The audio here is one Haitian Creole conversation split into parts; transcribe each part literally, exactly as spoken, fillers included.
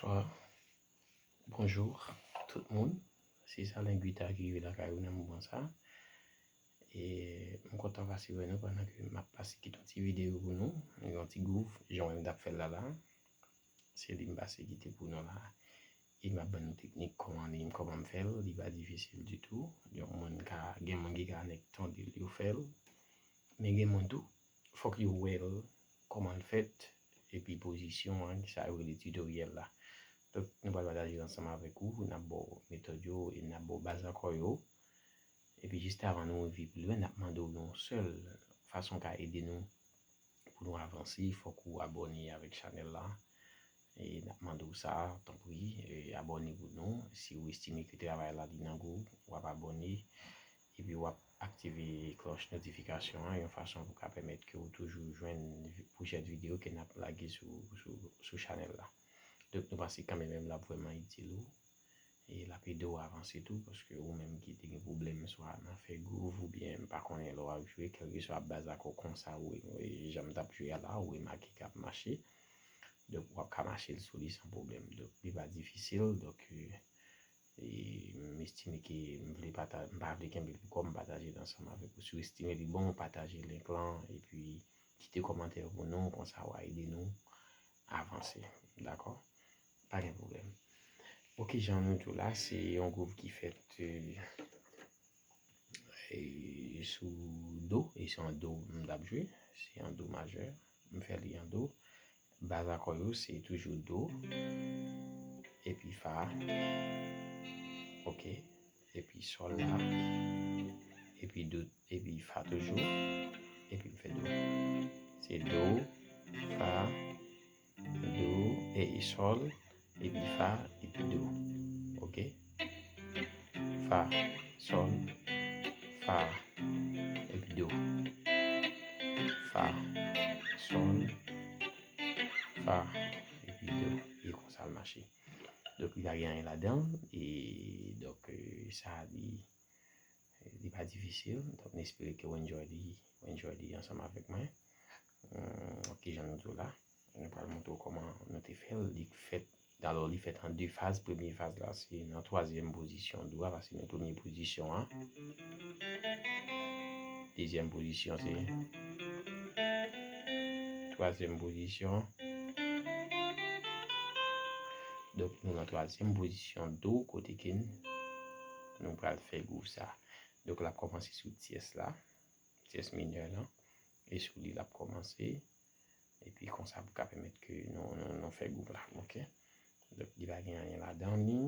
Ah, bonjou tout moun. Se Salen Guitar ki rive lakay ou nan moman sa. E m kontan pase wè nou pandan ke m ap pase kite yon ti videyo pou nou. Yon ti gwouv, jan w wè m t ap fè l la la. Se li m pase kite pou nou la. E m ap ban nou teknik kòman li, kòman m fè l. Li pa difisil ditou. Yon moun ka, gen moun ki ka nèk tande l, yo fè l. Men gen moun tou, fòk yo wè l, kòman l fèt, epi pozisyon an, sa yo rele titoryèl la. Donk, nou pral pataje ansanm avèk ou, n ap ba w metòd yo e n ap ba w baz akò yo. Epi jis avan nou rive pi lwen, n ap mande w yon sèl fason ka ede nou pou nou avanse, fòk ou abòne avèk chanèl la. E n ap mande w sa, tanpri, e, abòne pou nou. Si w estime ke travay la li nan gou, w ap abòne. Epi w ap aktive klòch notifikasyon an yon fason pou ka pèmèt ke w toujou jwenn vi- pwochèn videyo ke n ap lage sou, sou, sou chanèl la. Donk, nou panse kanmenm menm l ap vrèman itil ou. E l ap ede w avanse tou, paske ou menm ki te gen pwoblèm swa nan fè gwouv oubyen pa konnen lè w ap jwe, kèlkeswa baz akò konsa ou, e jan m t ap jwe a la, ou remake k ap mache. Donk, w ap ka mache l sou li san pwoblèm. Donk, li pa difisil. Donk, e, e m estime ke m vle pata-, m pa vle kenbe l pou kò m, m pataje l ansanm avèk ou. Si w estime li bon, pataje link lan, epi kite kòmantè pou nou, konsa w a ede nou avanse. Dakò? Pa gen pwoblèm. Ok, jan nou di w la, se yon gwouv ki fèt, e, e, sou do, e se an do m t ap jwe, se an do majè, m fè li an do. Baz akò yo, se toujou do, epi fa, ok, epi sòl la, epi do, epi fa toujou, epi m fè do. Se do, fa, do, e, e sòl, epi fa, epi do. Ok? Fa, sòl, fa, epi do. Fa, sòl, fa, epi do. E konsa l mache. Donk, li pa gen anyen ladan. E donk, e, sa li, li pa difisil. Donk, m espere ke w enjoy li, w enjoy li ansanm avèk mwen. Hmm, ok, jan nou di w la. Nou pral montre w kòman nou te fè l. Li fèt, alò, li fèt an de faz. Premye faz la, se nan twazyèm pozisyon do a, paske nan premye pozisyon an. Dezyèm pozisyon, se twazyèm pozisyon. Donk, nou nan twazyèm pozisyon do, kote ke n-, nou pral fè gwouv sa. Donk, l ap kòmanse sou tyès la, tyès minè lan, e sou li l ap kòmanse. Epi konsa pou ka pèmèt ke nou, nou, nou fè gwouv la, ok? Donk, li pa gen anyen ladan li.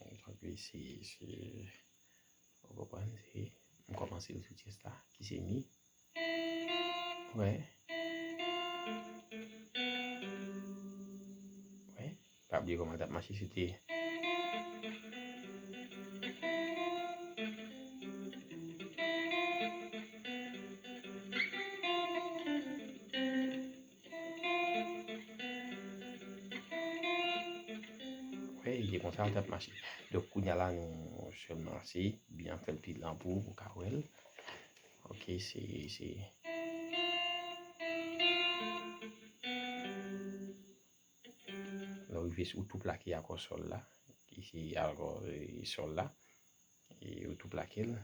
Donk, se, se, ou konprann, se, m kòmanse l sou tyès la, ki se mi. Wè. Wè. Pa bliye kòman l t ap mache, se te. Wè, e konsa l t ap mache. Donk, kounye a la, nou sèlman se byen fè l pi gran pou ou, pou w ka wè l. Ok, se, se. Lè w rive sou, ou tou plake akò sòl la, ki se akò, e, sòl la, e ou tou plake l.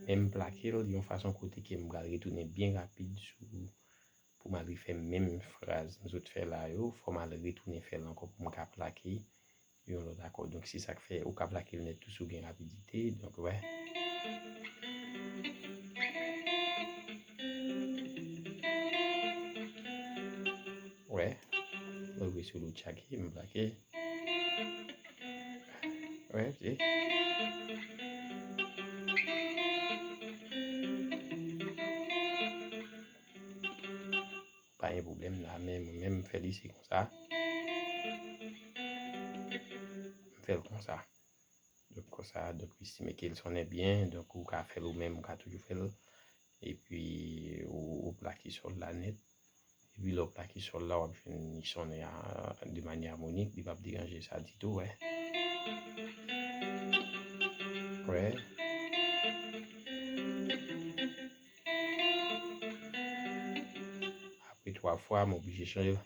Men m plake l yon fason kote ke m pral retounen byen rapid sou, pou m al refè menm fraz m sot fè la yo, fò m al retounen fè l ankò pou m ka plake yon lòt akò. Donk, se sa k fè ou ka plake l nèt tou si w gen rapidite. Donk, wè. Wè. Mwen rive sou do tchaki, m plake. Wè, se. Pa gen pwoblèm la, men mwen menm, m fè li se konsa. M fè l konsa. Donk, konsa, donk, m estime ke l sonnen byen, donk, ou ka fè l ou menm, ou ka toujou fè l. Epi, ou, ou plake sòl la nèt. Epi, lè w plake sòl la, w ap jwenn li sonnen a, de manyè amonik, li p ap deranje sa ditou, wè. Wè. Apre twa Pafwa, m oblije chanje l.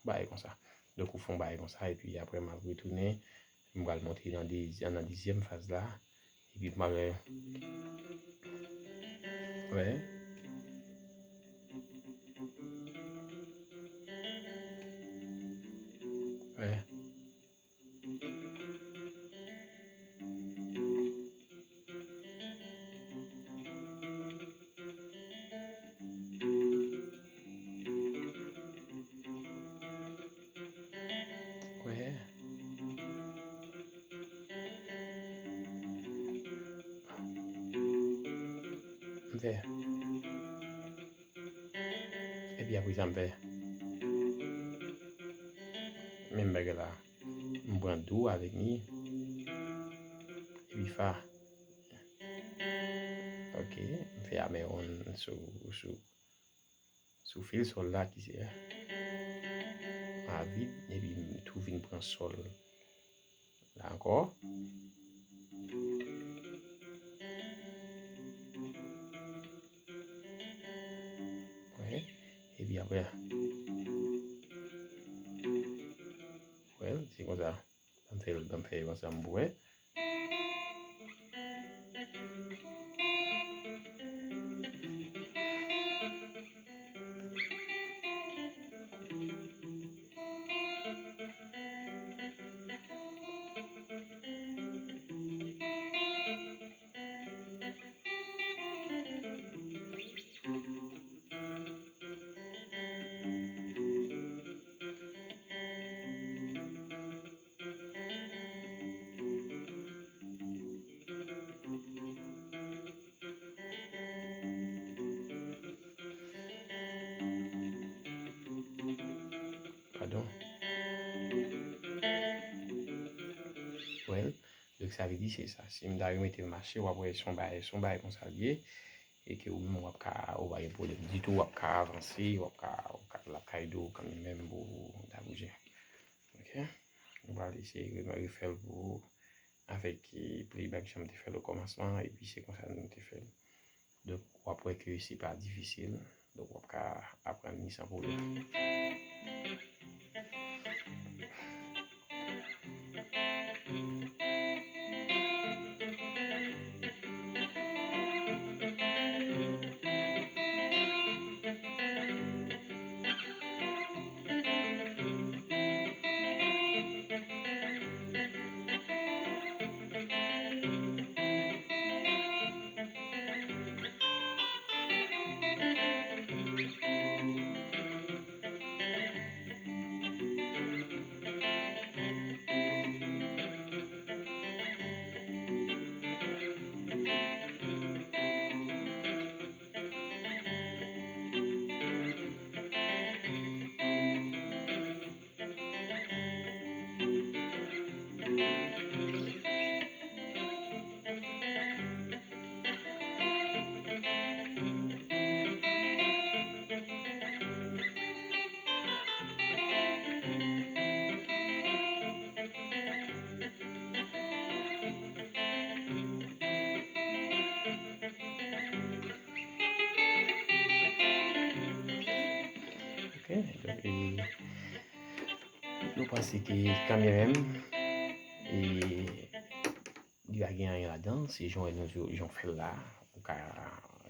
Bagay konsa. Donk, ou fè yon bagay konsa, epi apre, m ap retounen. M pral monte nan dezi-, nan dezyèm faz la. Epi m pral, wè. Wè. Wè. M fè. Epi apre sa m fè. Menm bagay la. M pran do avèk mi. Epi fa. Ok, m fè a men on sou, sou, sou fil sòl la ki se a vid, epi m tou vin pran sòl la ankò. Wè, epi apre, wè, se konsa. Ban m fè, ban m fè yo ansanm pou wè. Padon. Well, donk sa vle di se sa. Si m ta remete l mache, w ap wè se yon bagay, se yon bagay konsa l ye. E ke ou menm w ap ka, ou pa gen pwoblèm ditou, w ap ka avanse, w ap ka, w ap ka, l ap ka ede w kanmenm pou w ta bouje. Ok? Nou pral eseye re-, refè l pou ou avèk, eh, playback jan m te fè l okòmansman, epi se konsa nou te fè l. Donk, w ap wè ke se pa difisil. Donk, w ap ka aprann li san pwoblèm. Ok, donk, e, nou panse ke kanmenm, e, li pa gen anyen ladan, se jan nou, jan w fè l la, ou ka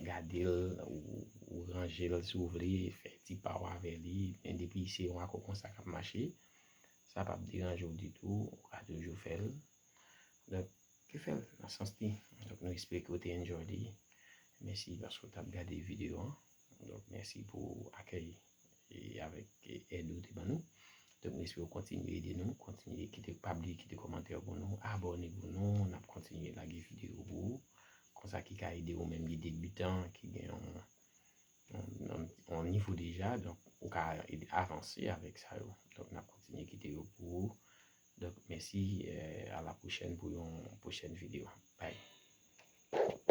gade l, ou, ou ranje l si w vle, fè ti pa w avè li, men depi se yon akò konsa k ap mache, sa p ap deranje w ditou, ou ka toujou fè l. Donk, ke fè l nan sans li. Donk, nou espere ke w te enjoy li. Mèsi paske w t ap gade videyo an. Donk, mèsi pou akèy e avèk, e, èd ou te ban nou. Donk, nou espere w kontinye ede nou, kontinye kite, pa bliye kite kòmantè pou nou, abòne pou nou, n ap kontinye lage videyo pou ou. Konsa ki ka ede ou menm ki debitan, ki gen yon, yon, yon, yon nivo deja, donk ou ka ede avanse avèk sa yo. Donk, n ap kontinye kite yo pou ou. Donk, mèsi, e, a la pwochèn pou yon pwochèn videyo. Bye.